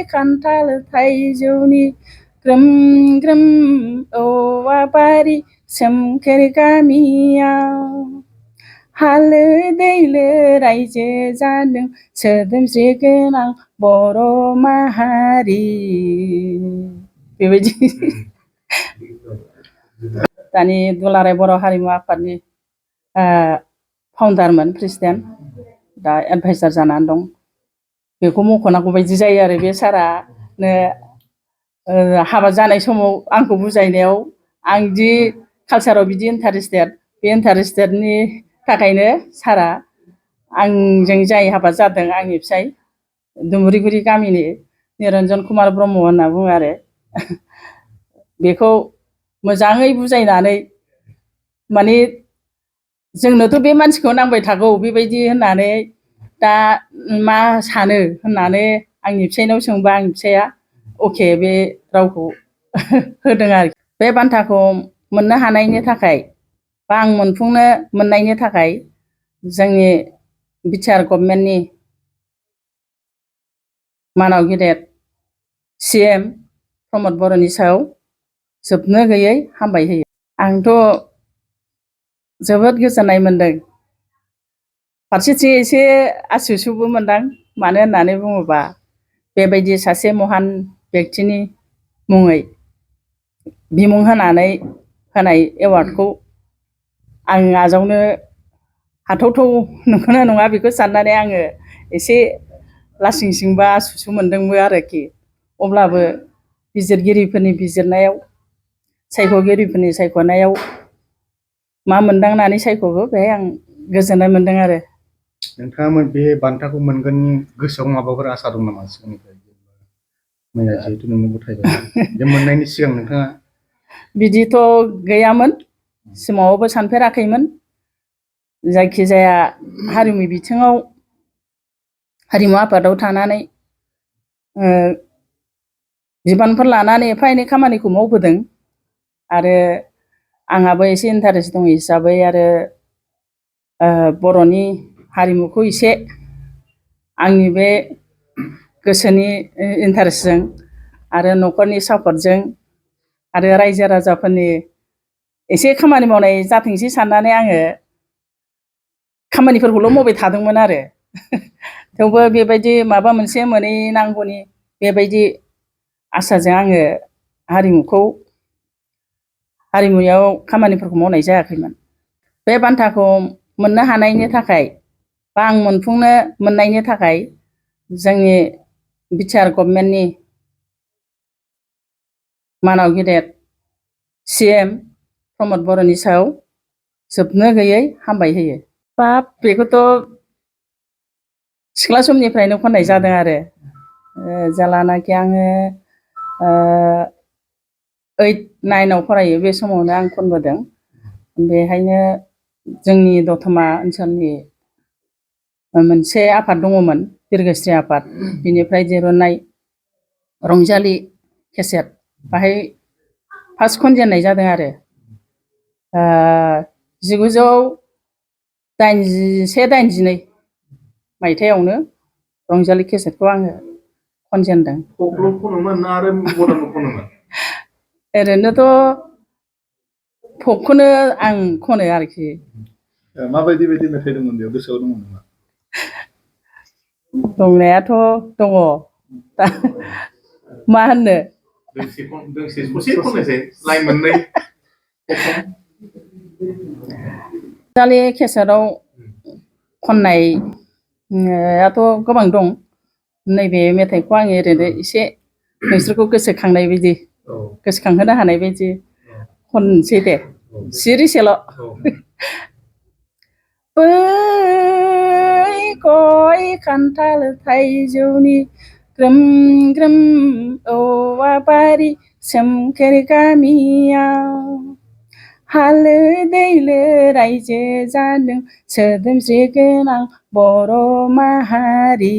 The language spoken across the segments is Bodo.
खान्थाल थाइजौनि ग्रोम ग्रोम औवा बारि सोमखोर गामियाव हालो दैलो रायजो जादों सोदोमस्रि गोनां बर' माहारि बेबायदि दानि दुलाराय बर' हारिमु आफादनि फाउन्डारमोन प्रेसिडेन्ट दा एडभाइसार जानानै दं बेखौ मख'नांगौ बायदि जायो आरो बे सारानो हाबा जानाय समाव आंखौ बुजायनायाव आं दि कालसाराव बिदि इन्टारेस्टेड बे इन्टारेस्टेडनि थाखायनो सारा आंजों जाय हाबा जादों आंनि फिसाय दुमुरिगुरि गामिनि निरन्जन कुमार ब्रह्म होनना बुङो आरो बेखौ मोजाङै बुजायनानै माने जोंनोथ' बे मानसिखौ नांबाय थागौ बेबायदि होननानै दा मा सानो होननानै आंनि फिसायनाव सोंबा आंनि फिसाया अके बे रावखौ होदों आरोखि बे बान्थाखौ मोननो हानायनि थाखाय बा आं मोनफुंनो मोननायनि थाखाय जोंनि बिटिआर गभर्नमेन्टनि मानाव गेदेर CM प्रमद बर'नि सायाव जोबनो गैयै हामबाय होयो आंथ' जोबोद गोजोननाय मोनदों फारसेथिं एसे आसुसुबो मोनदां मानो होननानै बुङोबा बेबायदि सासे महान बेक्तिनि मुङै बिमुं होनानै होनाय एवार्डखौ आं आजावनो हाथावथाव नंगौना नङा बेखौ साननानै आङो एसे लासिं सिंबा आसुसु मोनदोंबो आरोखि अब्लाबो बिजिरगिरिफोरनि बिजिरनायाव सायख'गिरिफोरनि सायख'नायाव मा मोनदांनानै सायख'खो बेहाय आं गोजोननाय मोनदों आरो नोंथाङा बे बान्थाखौ मोनगोननि गोसोआव माबाफोर आसा दं नामा सिगांनिफ्राय मैया जिहेतु नोंनो गथायबाय बे मोननायनि सिगां नोंथाङा बिदिथ' गैयामोन सिमाङावबो सानफेराखैमोन जायखिजाया हारिमु बिथिङाव हारिमु आफादाव थानानै बिबानफोर लानानै एफा एनै खामानिखौ मावबोदों आरो आंहाबो एसे इन्टारेस्ट दं हिसाबै आरो बर'नि हारिमुखौ एसे आंनि बे गोसोनि इन्टारेस्टजों आरो न'खरनि सापर्टजों आरो रायजो राजाफोरनि एसे खामानि मावनाय जाथोंसै साननानै आङो खामानिफोरखौल' मावबाय थादोंमोन आरो थेवबो बेबायदि माबा मोनसे मोनहैनांगौनि बेबायदि आसाजों आङो हारिमुयाव खामानिफोरखौ मावनाय जायाखैमोन बे बान्थाखौ मोननो हानायनि थाखाय बा आं मोनफुंनो मोननायनि थाखाय जोंनि बिटिआर गभर्नमेन्टनि मानाव गेदेर CM प्रमद बर'नि सायाव जोबनो गैयै हामबाय होयो बाब बेखौथ' सिख्ला समनिफ्रायनो खननाय जादों आरो जेलानाखि आङो 8, 9 फरायो बे समावनो आं खनबोदों बेहायनो जोंनि दतमा ओनसोलनि मोनसे आफाद दङमोन बिरगोस्रि आफाद बिनिफ्राय दिरुननाय रंजालि केसेट बाहाय फार्स्ट खनजेननाय जादों आरो 1981-82 मायथाइयावनो रंजालि केसेटखौ आङो खनजेनदों ओरैनोथ' फकखौनो आं खनो आरोखि माबायदि बायदि मेथाइ दंमोन बेयाव गोसोआव दङ नामा दंनायाथ' दङ दा मा होननो ससे खननायसाय लाइन मोननै रंजालि केसेटआव खननायाथ' गोबां दं नैबे मेथाइखौ आङो ओरैनो एसे नोंसोरखौ गोसोखांनाय बायदि गोसोखांहोनो हानाय बायदि खनसै दे सिरिसेल' बै गय खान्थाल थाइजौनि ग्रोम ग्रोम औवा बारि सोमखोर गामियाव हालो दैलो रायजो जादों सोदोमस्रि गोनां बर' माहारि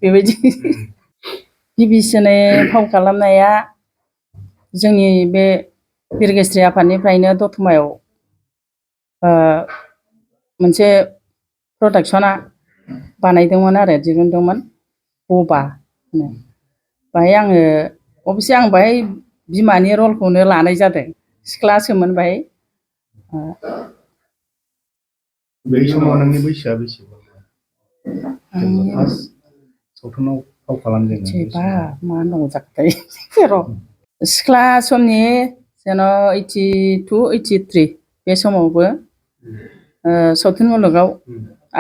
बेबायदि गिबिसिनै फाव खालामनाया जोंनि बे बिरगोस्रि आफादनिफ्रायनो दतमायाव मोनसे प्रडाक्सना बानायदोंमोन आरो दिहुनदोंमोन बबा बाहाय आङो अबसे आं बाहाय बिमानि रलखौनो लानाय जादों सिख्लासोमोन बाहाय बै समाव नोंनि बैसोआ बेसेबां जेनेबा फार्स्ट सावथुनाव फाव खालामजेननाय मिथिबा मा होननांगौ जाखोथाय र' सिख्ला समनि जेन' 82 83 बे समावबो सावथुन मुलुगाव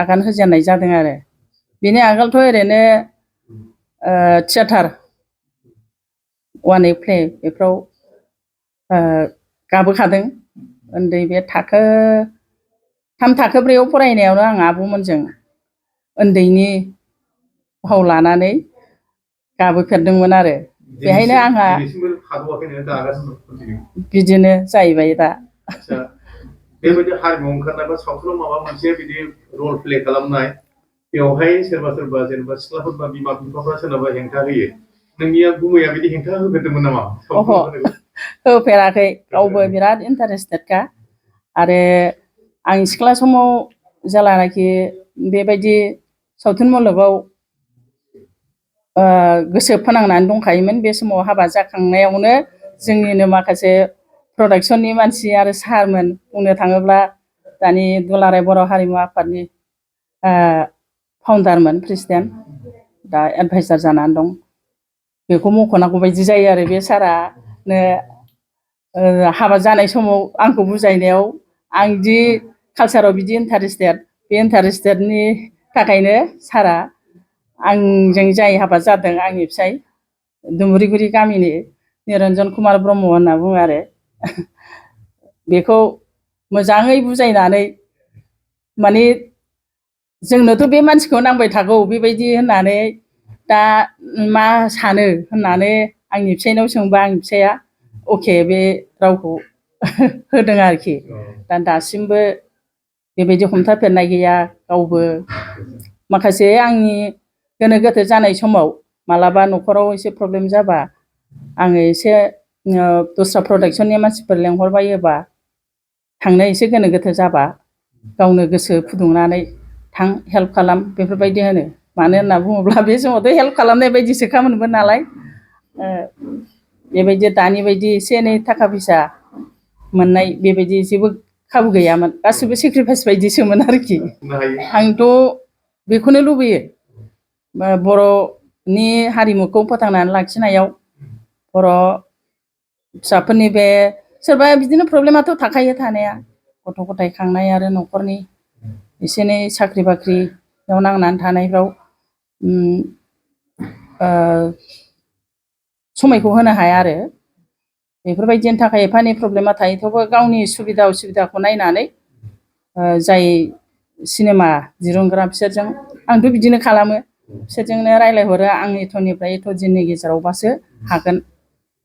आगान होजेननाय जादों आरो बेनि आगोलथ' ओरैनो थियाटार वान ए प्ले बेफ्राव गाबोखादों उन्दै बे थाखो 3 थाखो 4आव फरायनायावनो आं आब'मोनजों उन्दैनि फाव लानानै गाबोफेरदोंमोन आरो बेहायनो आंहा बिदिनो जाहैबाय दा बेबायदि हारिमुआव ओंखारनाय बा सावथुनाव माबा मोनसे बिदि रल प्ले खालामनाय बेवहाय सोरबा सोरबा जेनेबा सिख्लाफोर बा बिमा बिफाफ्रा सोरनाबा हेंथा होयो नोंनिया गुमैया बिदि हेंथा होफेरदोंमोन नामा होफेराखै गावबो बिराद इन्टारेस्टेडखा आरो आं सिख्ला समाव जेलानाखि बेबायदि सावथुन मुलुगाव गोसो फोनांनानै दंखायोमोन बे समाव हाबा जाखांनायावनो जोंनिनो माखासे प्रडाक्शननि मानसि आरो सारमोन बुंनो थाङोब्ला दानि दुलाराय बर' हारिमु आफादनि फाउन्डारमोन प्रेसिडेन्ट दा एडभाइजार जानानै दं बेखौ मख'नांगौ बायदि जायो आरो बे सारानो हाबा जानाय समाव आंखौ बुजायनायाव आं दि कालसाराव बिदि इन्टारेस्टेड बे इन्टारेस्टेडनि थाखायनो सारा आंजों जाय हाबा जादों आंनि फिसाय दुमुरिगुरि गामिनि निरन्जन कुमार ब्रह्म होनना बुङो आरो बेखौ मोजाङै बुजायनानै माने जोंनोथ' बे मानसिखौ नांबाय थागौ बेबायदि होननानै दा मा सानो होननानै आंनि फिसायनाव सोंबा आंनि फिसाया अके बे रावखौ होदों आरोखि दा दासिमबो बेबायदि हमथाफेरनाय गैया गावबो माखासे आंनि गोनो गोथो जानाय समाव मालाबा न'खराव एसे प्रब्लेम जाबा आङो एसे दस्रा प्रडाक्शननि मानसिफोर लेंहरबायोबा थांनो एसे गोनो गोथो जाबा गावनो गोसो फुदुंनानै थां हेल्प खालाम बेफोरबायदि होनो मानो होनना बुङोब्ला बे समावथ' हेल्प खालामनाय बायदिसोखामोनबो नालाय बेबायदि दानि बायदि एसे एनै थाखा फैसा मोननाय बेबायदि जेबो खाबु गैयामोन गासिबो सेक्रिफाइस बायदिसोमोन आरोखि आंथ' बेखौनो लुबैयो बर'नि हारिमुखौ फोथांनानै लाखिनायाव बर' फिसाफोरनि बे सोरबा बिदिनो प्रब्लेमाथ' थाखायो थानाया गथ' गथाय खांनाय आरो न'खरनि एसे एनै साख्रि बाख्रियाव नांनानै थानायफ्राव समायखौ होनो हाया आरो बेफोरबायदिनि थाखाय एफा एनै प्रब्लेमा थायो थेवबो गावनि सुबिदा उसुबिदाखौ नायनानै जाय सिनेमा दिरुनग्रा बिसोरजों आंथ' बिदिनो खालामो बिसोरजोंनो रायज्लायहरो आं एथ'निफ्राय एथ' दिननि गेजेरावबासो हागोन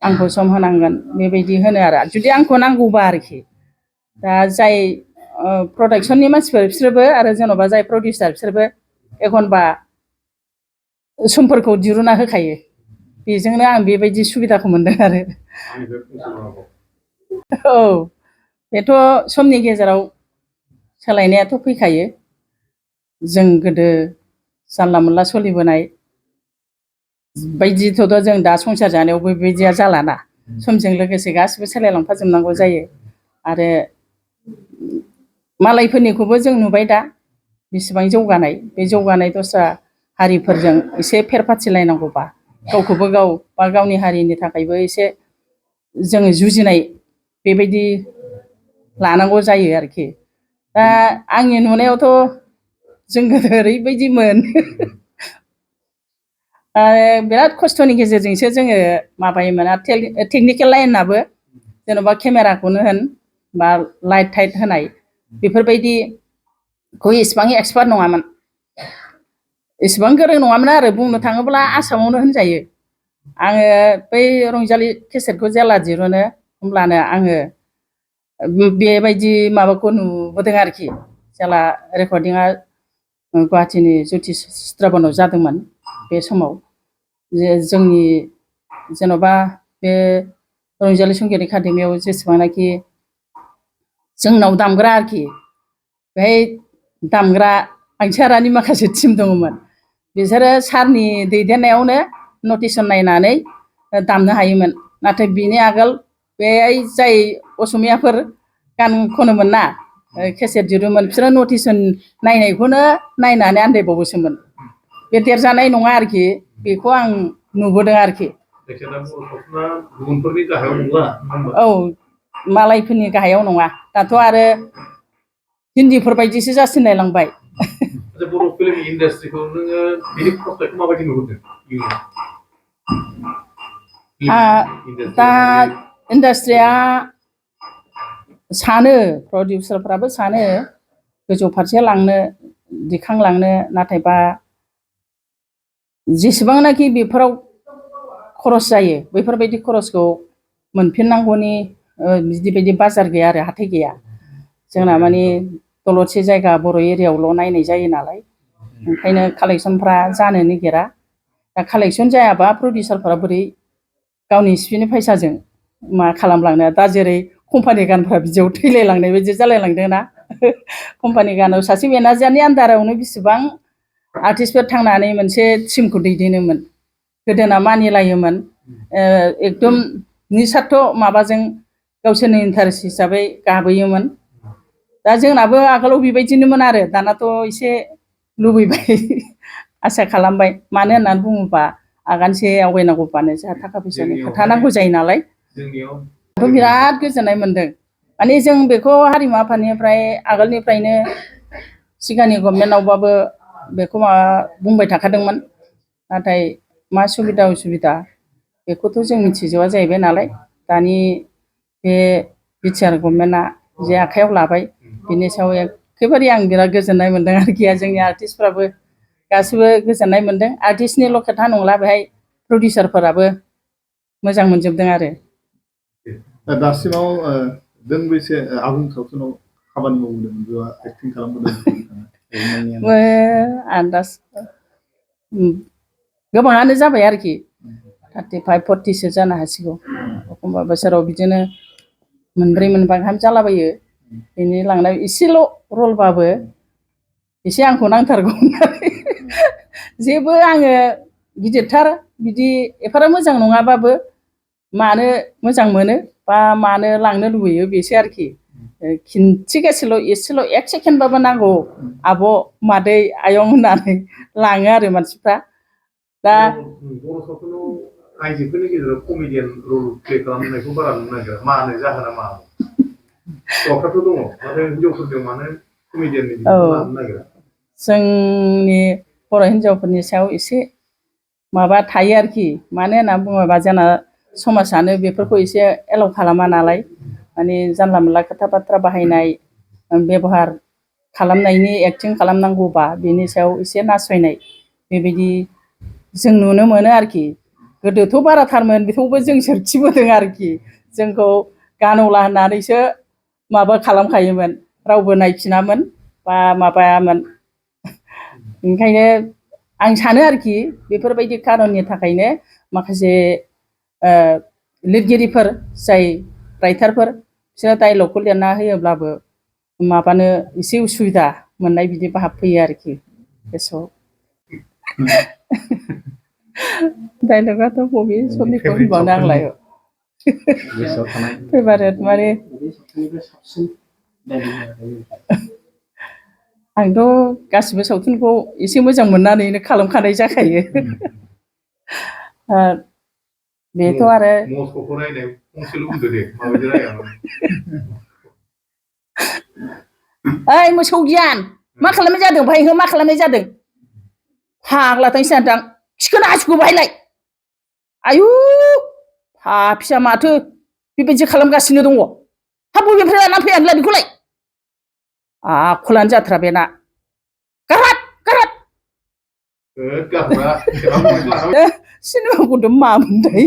आंखौ सम होनांगोन बेबायदि होनो आरो जुदि आंखौ नांगौबा आरोखि दा जाय प्रडाक्शननि मानसिफोर बिसोरबो आरो जेन'बा जाय प्रडिउसार बिसोरबो एखनबा समफोरखौ दिरुना होखायो बेजोंनो आं बेबायदि सुबिदाखौ मोनदों आरो औ बेथ' समनि गेजेराव सोलायनायाथ' फैखायो जों गोदो जानला मोनला सोलिबोनाय बायदिथ' जों दा संसार जानायावबो बेबायदिया जालाना समजों लोगोसे गासिबो सोलायलांफाजोबनांगौ जायो आरो मालायफोरनिखौबो जों नुबाय दा बेसेबां जौगानाय बे जौगानाय दस्रा हारिफोरजों एसे फेर फाथिलायनांगौबा गावखौबो गाव बा गावनि हारिनि थाखायबो एसे जोङो जुजिनाय बेबायदि लानांगौ जायो आरोखि दा आंनि नुनायावथ' जों गोदो ओरैबायदिमोन बिराद खस्थ'नि गेजेरजोंसो जोङो माबायोमोन आरो टेकनिकेल लाइनाबो जेन'बा केमेराखौनो होन बा लाइट टाइट होनाय बेफोरबायदिखौ इसिबां एक्सपार्ट नङामोन इसिबां गोरों नङामोन आरो बुंनो थाङोब्ला आसामावनो होनजायो आङो बै रंजालि केसेटखौ जेला दिरुनो होमब्लानो आङो बेबायदि माबाखौ नुबोदों आरोखि जेला रेकर्डिंआ गुवाहाटीनि ज्यति चित्राबनाव जादोंमोन बे समाव जोंनि जेन'बा बे रंजालि संगित एकाडेमियाव जेसेबांनाखि जोंनाव दामग्रा आरोखि बेहाय दामग्रा आइंसारानि माखासे टिम दङमोन बिसोरो सारनि दैदेननायावनो नटिसन नायनानै दामनो हायोमोन नाथाय बिनि आगोल बेहाय जाय असमियाफोर गान खनोमोन ना केसेट दिरुमोन बिसोरो नटिसन नायनायखौनो नायनानै आन्दायबावोसोमोन बे देरजानाय नङा आरोखि बेखौ आं नुबोदों आरोखि गुबुनफोरनि गाहायाव नंला औ मालायफोरनि गाहायाव नङा दाथ' आरो हिन्दीफोर बायदिसो जासिनलायलांबाय बर' फिल्म इन्डास्ट्रिखौ नोङो बिनि प्रस्पेक्टखौ माबायदि नुहुरदों दा इन्डास्ट्रिया सानो प्रडिउसारफ्राबो सानो गोजौ फारसे लांनो दिखांलांनो नाथायबा जेसेबांनाखि बेफोराव खरस जायो बैफोरबायदि खरसखौ मोनफिननांगौनि बिदि बायदि बाजार गैया आरो हाथाय गैया जोंना माने दलदसे जायगा बर' एरियायावल' नायनाय जायो नालाय ओंखायनो कालेक्सनफ्रा जानो नागिरा दा कालेक्सन जायाबा प्रडिउसारफ्रा बोरै गावनि सिपिनि फैसाजों मा खालामलांनो दा जेरै कम्पानि गानफ्रा बिदियाव थैलायलांनाय बायदि जालायलांदों ना कम्पानि गानाव सासे मेनेजारनि आन्दारावनो बेसेबां आर्टिस्टफोर थांनानै मोनसे टिमखौ दैदेनोमोन गोदोना मानिलायोमोन एकदम निसार्थ माबाजों गावसोरनि इन्टारेस्ट हिसाबै गाबोयोमोन दा जोंनाबो आगोलाव बेबायदिनोमोन आरो दानाथ' एसे लुबैबाय आसा खालामबाय मानो होननानै बुङोबा आगानसे आवगायनांगौबानो जोंहा थाखा फैसानि खोथा नांगौ जायो नालाय जोंनियाव बिराद गोजोननाय मोनदों माने जों बेखौ हारिमु आफादनिफ्राय आगोलनिफ्रायनो सिगांनि गभर्नमेन्टआवबाबो बेखौ माबा बुंबाय थाखादोंमोन नाथाय मा सुबिदा उसुबिदा बेखौथ' जों मिथिजोबा जाहैबाय नालाय दानि बे बिटिआर गभर्नमेन्टआ जे आखायाव लाबाय बिनि सायाव एखेबारे आं बिराद गोजोननाय मोनदों आरोखि जोंनि आर्टिस्टफ्राबो गासिबो गोजोननाय मोनदों आर्टिस्टनिल' खोथा नंला बेहाय प्रडिउसारफोराबो मोजां मोनजोबदों आरो दासिमाव दोंबैसे आबुं सावथुनाव खामानि मावदों बेयाव एक्टिं खालामबोदों आन्दाज गोबाङानो जाबाय आरोखि 35 40सो जानो हासिगौ एखमबा बोसोराव बिदिनो मोनब्रै मोनबा गाहाम जालाबायो बेनि लांनाय एसेल' रलबाबो एसे आंखौ नांथारगौ होननानै जेबो आङो गिदिरथार बिदि एफाराब मोजां नङाबाबो मानो मोजां मोनो बा मानो लांनो लुबैयो बेसो आरोखि खिन्थिगासेल' एसेल' 1 सेकेन्डबाबो नांगौ आब' मादै आयं होननानै लाङो आरो मानसिफ्रा दा बर' सावथुनाव आइजोफोरनि गेजेराव कमेडियान रल प्ले खालामनायखौ बारा नुनो नागिरा मानो जाहोना मा हौवाफ्राथ' दङ नाथाय हिनजावफोरजों मानो कमेडियाननि बिदिखौ लानो नागिरा जोंनि बर' हिनजावफोरनि सायाव एसे माबा थायो आरोखि मानो होननानै बुङोबा जोंना समाजानो बेफोरखौ एसे एलाउ खालामा नालाय माने जानला मोनला खोथा बाथ्रा बाहायनाय बेबहार खालामनायनि एक्टिं खालामनांगौबा बेनि सायाव एसे नासयनाय बेबायदि जों नुनो मोनो आरोखि गोदोथ' बाराथारमोन बेखौबो जों सोरखिबोदों आरोखि जोंखौ गानौला होननानैसो माबा खालामखायोमोन रावबो नायफिनामोन बा माबायामोन ओंखायनो आं सानो आरोखि बेफोरबायदि खारननि थाखायनो माखासे लिरगिरिफोर जाय राइटारफोर बिसोरो डाइलगखौ लिरना होयोब्लाबो माबानो एसे उसुबिदा मोननाय बिदि भाब फैयो आरोखि गोसोआव डाइलगाथ' बबे समनिखौ होनबावनो आंलाय फेभारेट माने आंथ' गासिबो सावथुनखौ एसे मोजां मोननानैनो खालामखानाय जाखायो बेथ' आरो मस्क'खौ रायनाय फंसेल' बुंदो दे माबायदि रायामोन ओइ मोसौ गियान मा खालामनाय जादों भाइ मा खालामनाय जादों फाग्लाथायसो सानदां खिखोना हासुखौ बाहायलाय आयु फाफिया माथो बेबायदि खालामगासिनो दङ हा बबेनिफ्राय लानानै फैयानोलाय बेखौलाय आखलानो जाथ्रा बेना गारहाद गारहाद सिनेमाखौथ' मामोनथाय